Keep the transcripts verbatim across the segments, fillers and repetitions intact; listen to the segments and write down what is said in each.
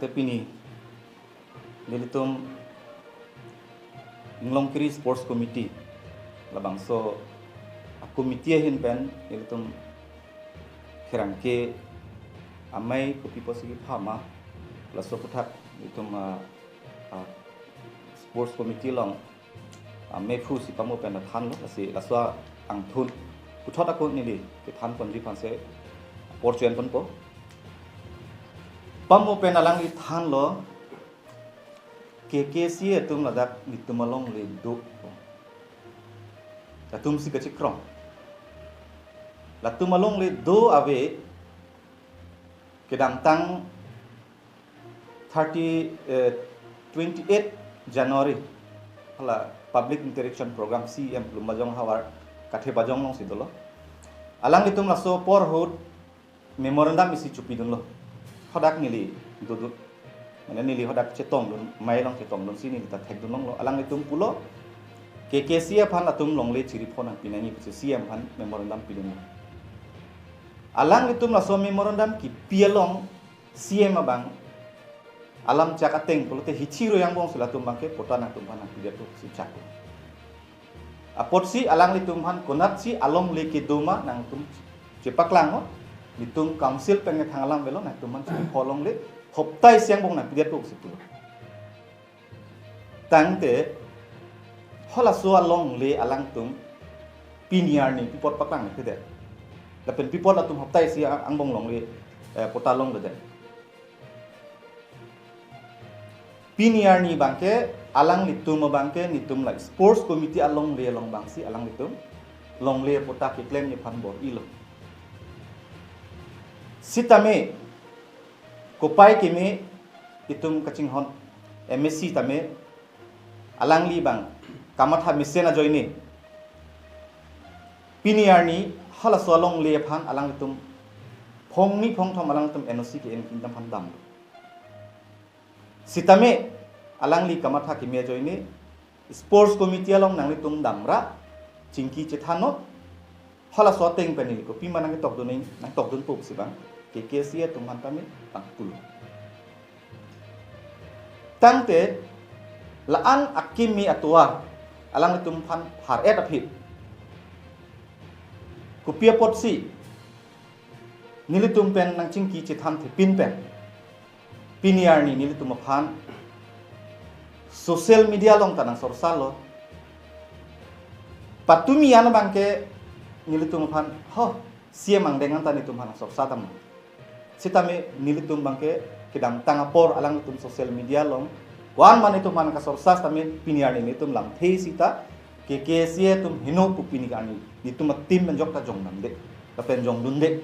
Pini nelitum Inglongkiri Sports Committee labangso a-committee ahin pen nelitum pherangke amei kopi pusi kepha ma, laso aputhak nelitum, ah, ah, Sports Committee along amei phu si pamo pen thanlo, lasi laso angthun puthot ako neli kethan ponji aphansi apor choen ponpo. Pamo pen alangli thanlo, K K C atum ladak nelitum alongle do. Latumsi kachikrong. Latum alongle do ave, kedamtang thirty, eh, twenty-eight January, hala public interaction program C M Lumbajong havar Kathibajong alongsi dolo. Alanglitum laso apor ahut memorandum isi chopidunlo. Hadak neli dodun, mane neli hadak chetongdun, amei along chetongdunsi neli ta thekdun longlo. Alanglitum pulo, K K C aphan latum longle chiri phonang pinangji pusi C M aphan memorandum pidunlo. Alanglitum laso memorandum kipi along C M abang alam chak ateng pulote hithi ro angbongsi latum abangke patta nangtumphan nangpidet pusi chak. Apotsi alanglitumphan konatsi alongle kedo ma nangtum chepaklang ho. Nelitum council pen kethang alam avelo, nangtumphan chepho longle, hopta isi angbong nangpidet pusi pulo. Tangte halaso alongle alangtum pini arni pi apot paklang nangpidet? Lapen pi apot latum hopta isi angbong longle, eh, patta longledet? Pini arni abangke alanglitum abangke nelitum la Sports Committee alongle along abangsi alanglitum longle patta keklemji aphan bor-ilo. Sitame kopai keme itum kachinghon M A C tame alangli abang kamatha mesen ajoine pini arni halaso alongle aphan alanglitum phongni phongthom alanglitum N O C ke-en kingdom aphan damlo. Sitame alangli kamatha keme ajoine Sports Committee along nanglitum damra chingki chethannon, halaso ateng pen neli kopima nangtokdun, nangtokdunpo pusi abang K K C atum aphan tame abang pulo. Tangte la-an akeme atovar alanglitum aphan phar-et aphi, kopi apotsi nelitum pen nangchingki chethanthepin pen pini arni nelitum aphan social media along ta nangsorsalo. Patumi an abangke nelitum aphan, ho, C M angdeng anta nelitum aphan nangsorsa dam. Sitame nelitum abangke kedamtang apor alanglitum social media along ko-an ma nelitum aphan kasorsa sitame pini arni nelitum lamthe sita K K C atum heno pu pini arni nelitum a-team pen jok ta jongdamde, lapen jongdunde.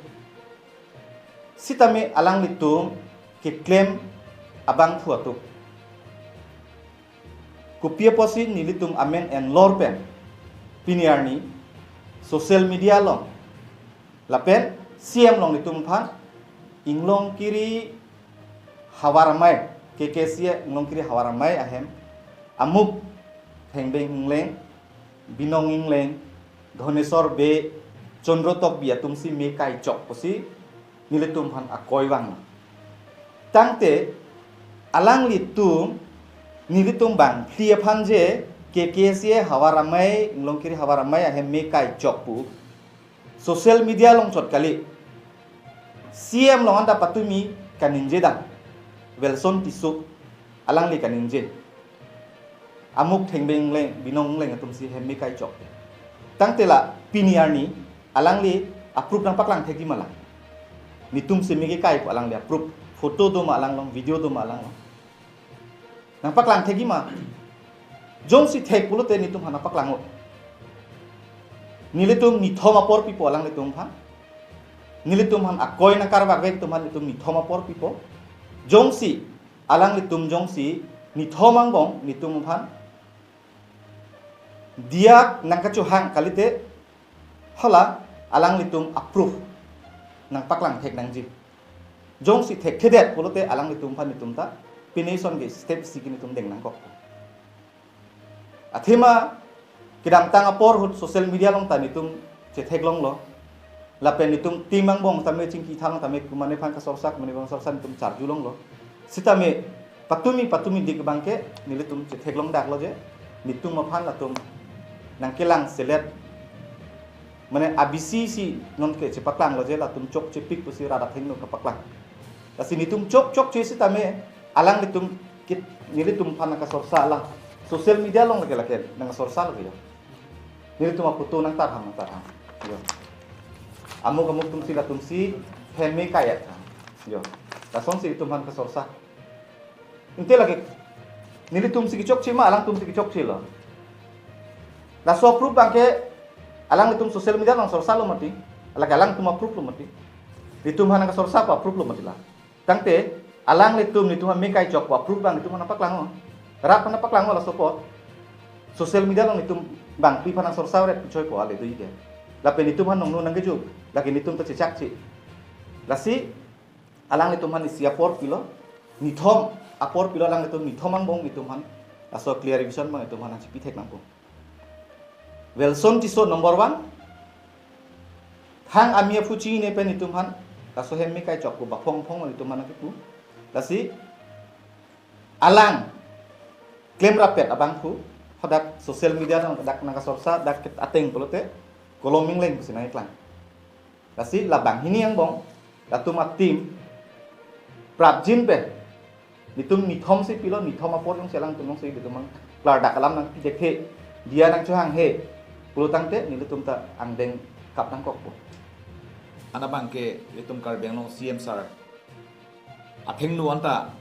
Sitame alanglitum keklem abangphu atum, kopi apotsi nelitum amen enlor pen pini arni social media along lapen C M along nelitum aphan Inglongkiri havar amei, K K C Inglongkiri havar amei ahem Amuk Thengbeng Ingleng, Binong Ingleng, Dhonesor Bey, Chandra Tokbi atumsi me kaichok pusi nelitum aphan akoi vanglo. Tangte alanglitum nelitum bangphli aphan je K K C havar amei, Inglongkiri havar amei ahem me kaichok pu social media along chot kali, C M along anta patumi kaningje dam, Welson Tisso alangli kaningje. Amuk Thengbeng Ingleng, Binong Ingleng atumsi hem me kaichok. Tangte la pini arni alangli a-proof nangpaklang thekji ma lang? Nelitumsi me kekai pu alangli a-proof, photo do ma alang along, video do ma alang along? Nangpaklang thekji ma? Jongsi thek pulote nelitum aphan nangpaklang-o. Nelitum nithom apor pipo alanglitum aphan. Nelitum aphan akoi nangkarvakvek atum aphan nelitum nithom apor pipo. Jongsi alanglitum jongsi nithom angbong nelitum aphan diya nangkachohang kalite, hala alanglitum a-proof nangpaklang thek nangji. Jongsi thekthedet pulote alanglitum aphan nelitum ta pini ason ke step isi ke nelitum deng nangkok. Athema kedamtang apor ahut social media along ta nelitum chetheklonglo. Lapen nelitum team angbong tame chingki than tame komatne aphan kasorsa, komatne aphan kasorsa nelitum charjulonglo. Sitame patumi patumi dik abangke nelitum chetheklong daklo je, netum aphan latum nangkelang selet, mane abisi si nonke chepaklanglo je latum chokchepik pusi rat athengno kapaklang. Lasi netum chok chokche sitame alanglitum kit, nelitum aphan nangkasorsa alang social media along lake lake nangkasorsa lake ya. Nelitum aphoto nangtarhang nangtarhang. Yo. Amuk amuk atumsi latumsi hem me kai-et tha. Yo. Lasonsi itum aphan kasorsa. Inte lake nelitumsi kechokche ma alangtumsi kechokchelo. Laso approve abangke alanglitum social media along sorsalo mati. Lake alangtum approve lo mati. Itum aphan nangkasorsa pu approve lo mati la. Tangte alanglitum netum aphan me kaichok pu approve abang itum aphan nangpaklang-o. Rat aphan nangpaklang-o laso apot. Social media along netum bangpi aphan nangsorsa ret pichoi po ale do ike. Lapen netum aphan nongno nangkeju. Lake netum ta chechakche. Lasi alanglitum aphan isi apor pilo. Nithom apor pilo alanglitum nithom angbong netum aphan. Laso clarification abang itum aphan nangchipithek nangpo. Welson Tisso number one. Thang ami aphu chini pen itum aphan. Laso hem me kaichok pu baphong phong itum aphan nangkipu. Lasi alang klem rapet abangphu hadak social media nang dak nangkasorsa dak ateng pulote Kolom Ingleng pusi nangkeklang. Lasi labang hini angbong latum ateam prapjin pen netum nithomsi pilo, nithom apor jongsi alangtum jongsi netum nang klardak alam nangpidekhe, diya nangchohanghe pulo tangte nelitum ta angdeng kap nangkokpo. Anabangke itum Karbi Anglong C M sir athengno anta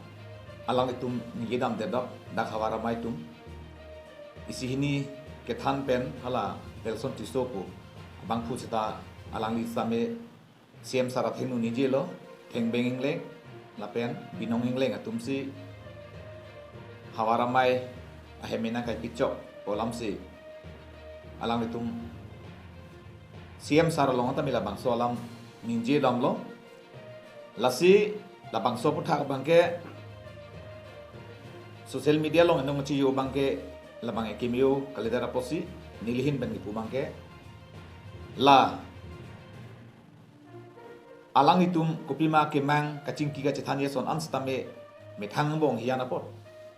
alanglitum ningje damdedok dak havar amei atum. Isi hini kethan pen hala Welson Tisso pu abangphu seta alangli same C M sir athengno ningjelo, Thengbeng Ingleng lapen Binong Ingleng atumsi havar amei ahem me nangkaipichok pu alamsi alanglitum C M sir along anta me labangso alam ningje damlo. Lasi labangso aphuthak abangke social media along enong chiyo abangke labang ekimeo kalidar apotsi neli ahin pen kipu abangke la alanglitum kopima kemang kachingki kachethan ason an sitame methang angbong hiyan apot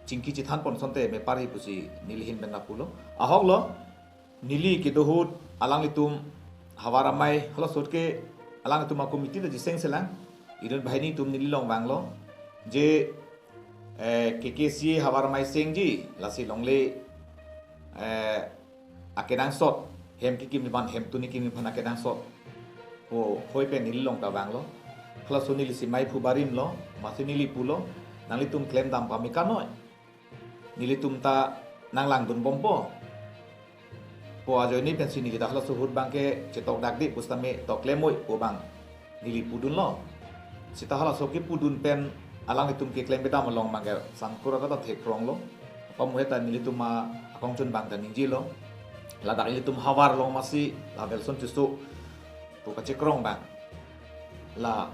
chingki chethan pon asonte me parhi pusi neli ahin pen lapulo. Ahoklo neli kedo ahut alanglitum havar amei halasot ke alanglitum a-committee ta jiseng selang. Idun banghini atum neli along vanglo je, eh, K K C A havar amei sengji lasi longle, eh, akenangsot hem kekim abang hem tuni kim aphan akenangsot pu hoi pen neli along ta vanglo. Halaso nelisi meiphu barimlo, amatsi neli pulo, nanglitum klem dam pame kanoi. Nelitum ta nanglangdun bompo pu ajoine pensi neli ta halaso ahut abangke chetok dakde pusitame tok klem oi pu abang neli pudunlo. Seta halaso kepudun pen alanglitum keklem kedam along abangke sangkur ata ta thekronglo. Pamuhe ta nelitum a-, akongchun abang ta ningjelo. Ladak ilitum havar along amatsi la Welson Tisso pu kachekrong abang, la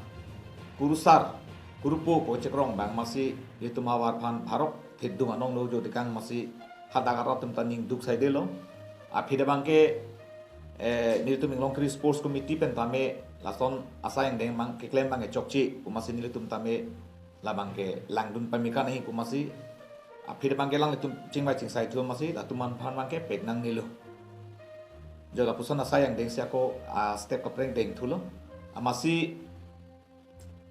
kurusar kurupo pu kachekrong abang amatsi ilitum havar aphan bharok thedung anong nojo dekang amatsi hadak arat atum ta ning duk saidelo. Aphi abangke, eh, nelitum Inglongkiri Sports Committee pen tame lason asai angdeng abang keklem abang kechokche pu amatsi nelitum tame labangke langdun pame kanai pu amatsi aphi abangke alanglitum chingvai chingsai thu amatsi latum aphan abangke pek nangnelo. Jo lapuson asai angdengsi ako a-step kapreng dengthulo. Amatsi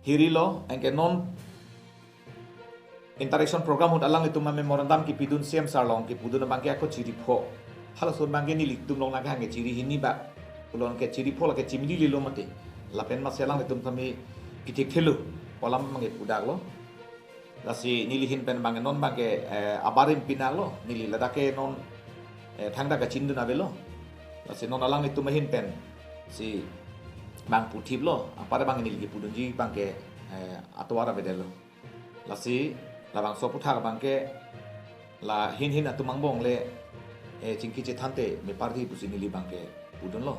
hirilo, anke non interaction program ahut alanglitum a-memorandum kepidun C M sir along kepudun abangke ako chiri pho. Halaso abangke nelitum along nangkehang ke chiri hini ba. Pulo ke chiri pho lake chimini lelo mati. Lapen amatsi alanglitum kami pithekthelo pu alam abangke pudaklo. Lasi neli ahin pen abangke non abangke, eh, abarim pinaklo. Neli ladak ke non, eh, thangta kachindun avelo. Lasi non alanglitum ahin pensi abang puthiplo. Apar abang neli kepudunji abangke, eh, atovar avedetlo. Lasi labangso aphuthak abangke la hin hin atum angbong le, eh, chingki chethante me parhi pusi neli abangke pudunlo.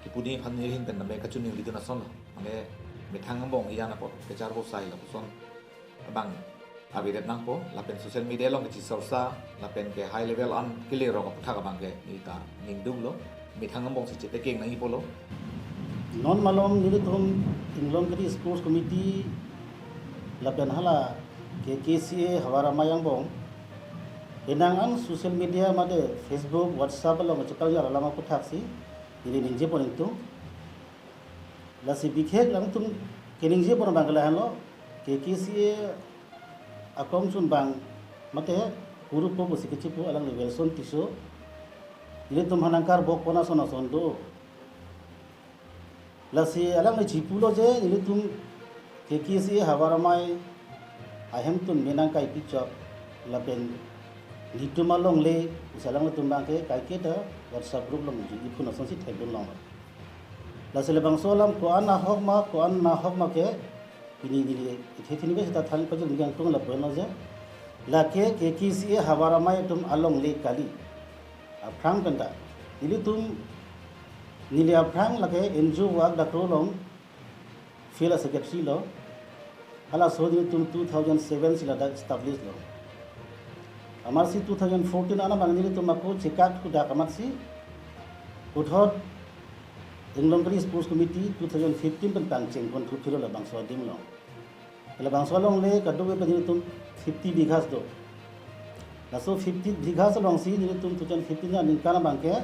Kepudun aphan neli ahin pen name kachoningri dun asonlo. Mane methang angbong hiyan apot kecharbo sai lapuson abang avedet nangpo, lapen social media along kechisorsa, lapen ke high level an kelerok aphuthak abangke neli ta ning duklo, methang angbongsi chepekeng nangji pulo. Non malom nelitum Inglongkiri Sports Committee lapen hala K K C A Havar Amei angbong, penang an social media mate Facebook, WhatsApp along chepangjar alam aputhaksi neli ningje pon ingtung. Lasi bikhek alangtum keningje pon abang ke lahenlo, K K C A akongchunbang mate kurupo pusi kechipu alangli Welson Tisso, nelitum aphan nangkarbok pon ason ason do. Lasi alangli chipulo je nelitum K K C A Havar Amei ahemtun me nangkaipi chok, lapen nelitum alongle pusi alanglitum abang ke kaiketa WhatsApp group along ju iphun asonsi thekdun long. Lasi labangso alam ko-an ahok ma, ko-an nahok ma ke pini neli ithe thini be seta than pajir neli angtung lapu-an lo je. Lake K K C A Havar Amei atum alongle kali. Aphrang penta. Nelitum, neli aphrang lake N G O work dak ro long, field secretary lo. Halaso nelitum two thousand seven si ladak establish lo. Amatsi two thousand fourteen an abang nelitum ako chekak kudak amatsi puthot Inglongkiri Sports Committee two thousand fifteen pen pangcheng pon thu phiro labangso adim lo. Labangso alongle kadokave pen nelitum fifty bighas do. Laso fifty bighas alongsi nelitum two thousand fifteen aningkan abang ke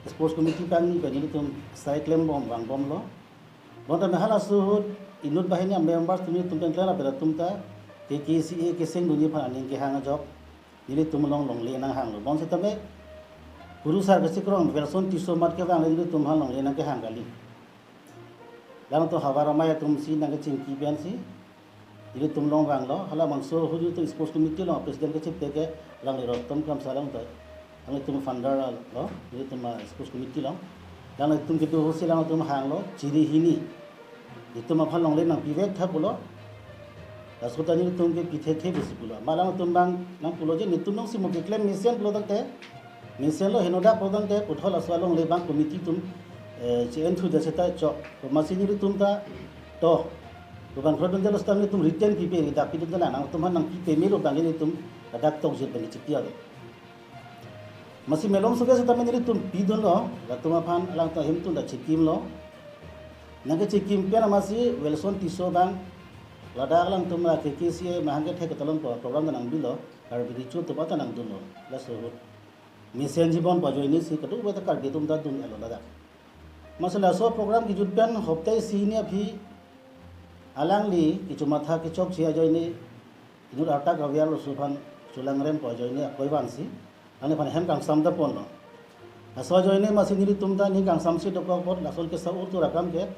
Sports Committee pangni pen nelitum sai klembom vangbomlo. Bonta me halaso ahut inut banghini a-members atum nelitum pen klem lapen atum ta K K C A keseng dunji aphan aning kehang ajok nelitum along longle nanghanglo. Bonsitame kurusar kechikrong Welson Tisso amat kevang le nelitum aphan longle nangkehang kali. Alangtum Havar Amei atumsi nangkechingki pensi nelitum along vanglo. Halabangso ahut nelitum Sports Committee along President kechepe ke alangli Rottom Kramsa along ta, alanglitum founder lo nelitum a-Sports Committee along. Alanglitum kedo ahutsi alangtum hanglo, chiri hini nelitum aphan longle nangpivek tha pulo. Laso ta nelitum ke pithekthe pusi pulo. Ma alangtum abang nangpulo je nelitum alongsi mo keklem mesen pulo tangte, mesenlo, henodak pulo tangte puthot laso alongle abang committee atum, eh, che-en thu det seta chok. Amatsi nelitum ta to, pu bang krodun det lo seta nelitum written pipe, dak pidun det la nangtum aphan nangpipemelo abang nelitum ladak tokjir pen chipi ave. Amatsi malomso ke seta nelitum pidunlo, latum aphan alangtum ahemtun ta chekimlo. Nangkechekim pen amatsi Welson Tisso abang ladak alangtum la K K C A mahang kethek ketalon po program ta nangbilo, Karbi Recho atum ta nangdunlo. Laso ahut mesenji bon pu ajoinesi kadokave ta Karbi atum ta dun-elo ladak. Amatsi laso program kejut pen hopta isi hini aphi alangli kechomatha kechokche ajoine inut arta kaviar lo su aphan cholangrem pu ajoine akoi vangsi alangliphan hem kangsam ta ponlo. Laso ajoine amatsi nelitum ta ning kangsamsi dokok apot lason kesa-ur tur akam ke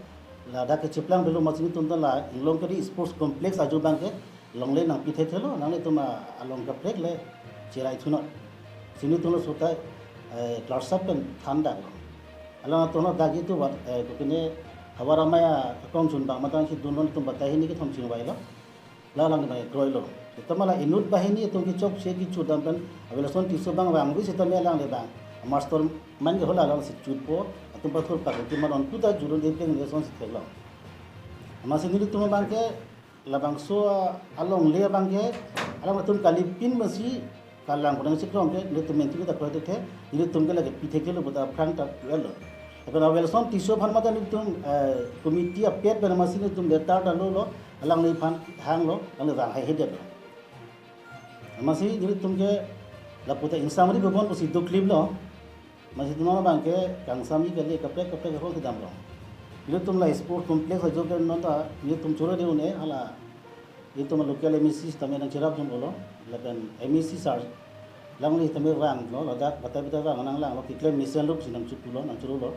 ladak kechiplang belo amatsi nelitum ta la Inglongkiri Sports Complex ajo abang ke longle nangpithekthelo, nanglitum a-, along kaprek le cherai thunot. Si nelitum laso ta, eh, clear sap pen thandaklo. Alangtum ladak itu wat, eh, kopine Havar Amei akongchunbang matang si dunnon atum batai hini kethom chingvailo. La alangli abang kroilo. Seta ma la inut banghini atum kechokche kechudam pen Welson Tisso abang vangve seta me alangli abang mastermind ke hala alangsi chutpo, atum pathur pathur kimanon puta jurun ipeng Welson si theklo. Amatsi nelitum abang ke labangso alongle abang ke alangtum kalipin masi kalang kodang si krong ke nelitum mentri ta kroithekthe, nelitum ke lake pithekthe lo puta aphrang ta well lo. Lapen a-Welson Tisso aphan mate nelitum, eh, committee apet pen amatsi nelitum letter ta lolo, alangliphan hanglo, alangli vang haihedetlo. Amatsi nelitum ke lapu ta ingsamri bobon pusi dukliplo. Amatsi non abang ke kangsamji kali, kaprek kaprek akong kedamlo. Nelitum la Sports Complex ajo ke non ta nelitum choro de un-e, hala nelitum local M A C sitame nangcherap jom olo, lapen M A C sir alangli tame vanglo, ladak batai batai vang nanglanglo, keklem mesen lo pusi nangchupulo, nangchorolo.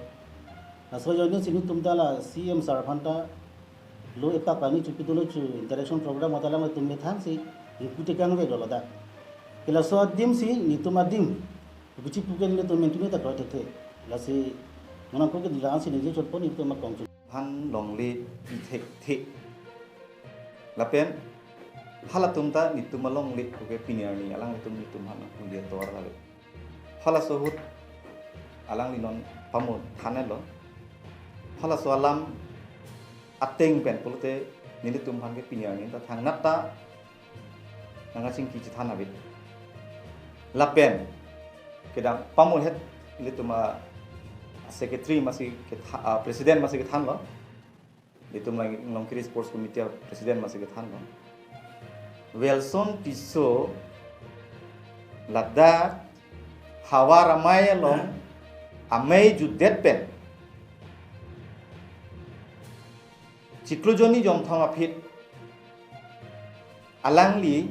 Laso ajoinesi nelitum ta la C M sir aphan ta lo epak pani chupidunlo chu interaction program mate alanglitum methangsi ingpu tekang veklo ladak. Ke laso adimsi nelitum adim kechipu ke nelitum mentri ta kroithekthe. Lasi monang ko ke dilang si ningje chotpo nelitum akongchun aphan longle pithekthe. Lapen halatum ta nelitum alongle ko ke pini arni alanglitum nelitum aphan nangpule ator kali. Halaso ahut alangli non pamo thanlo. Halaso alam ateng pen pulote nelitum aphan ke pini arni ta thangnat ta nangkachingki chethan ave. Lapen kedam pamo het nelitum a-secretary masi ketha-, a-president masi kethanlo. Nelitum la Inglongkiri Sports Committee a-president masi kethanlo. Welson Tisso ladak Havar Amei along amei jutdet pen Chiklo Jonni Jomthong aphi alangli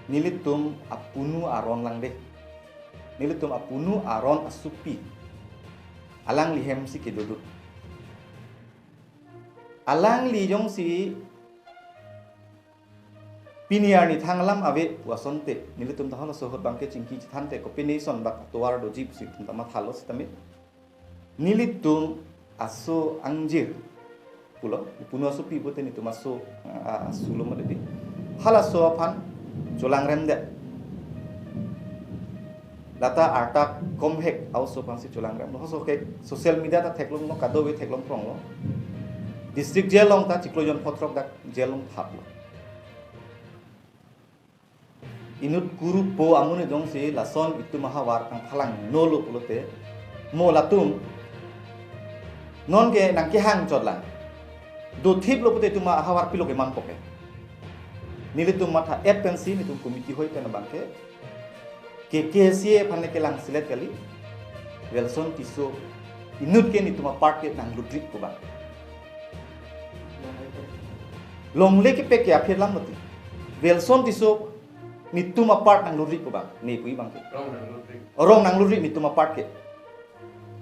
nelitum apunu aron lang de. Nelitum apunu aron asopi. Alangli hemsi kedodun. Alangli jongsi pini arni thang alam ave pu asonte, nelitum ta halaso ahut abangke chingki chethante, kopine ason bak atovar doji pusi itum ta mathalo sitame. Nelitum aso angjir pulo, ipunu asopi pulote nelitum aso, ah, aso lo mati di. Halaso aphan cholangrem det. Lata arta komhek a-oso aphansi cholangrem. Halaso ke social media ta theklonglo, kadokave theklong pronglo. District jail along ta chiklo jon phothrok dak jail along thaplo. Inut kurupo amonit jongsi lason itum ahavar kangphalang nolo pulote, mo latum nonke nangkehang chotlang. Dothiplo pulote itum ahavar pilo kemanpo ke. Nelitum matha-et pensi nelitum committee hoi pen abangke K K C A aphan kelang selet kali. Welson Tisso inut ke nelitum apart ke nanglutrit ko bang. Longle kepek ke aphi alam mati. Welson Tisso nelitum apart nanglutrit ko bang. Ne pu abangke. Rong nanglutrit. Rong nanglutrit nelitum apart ke.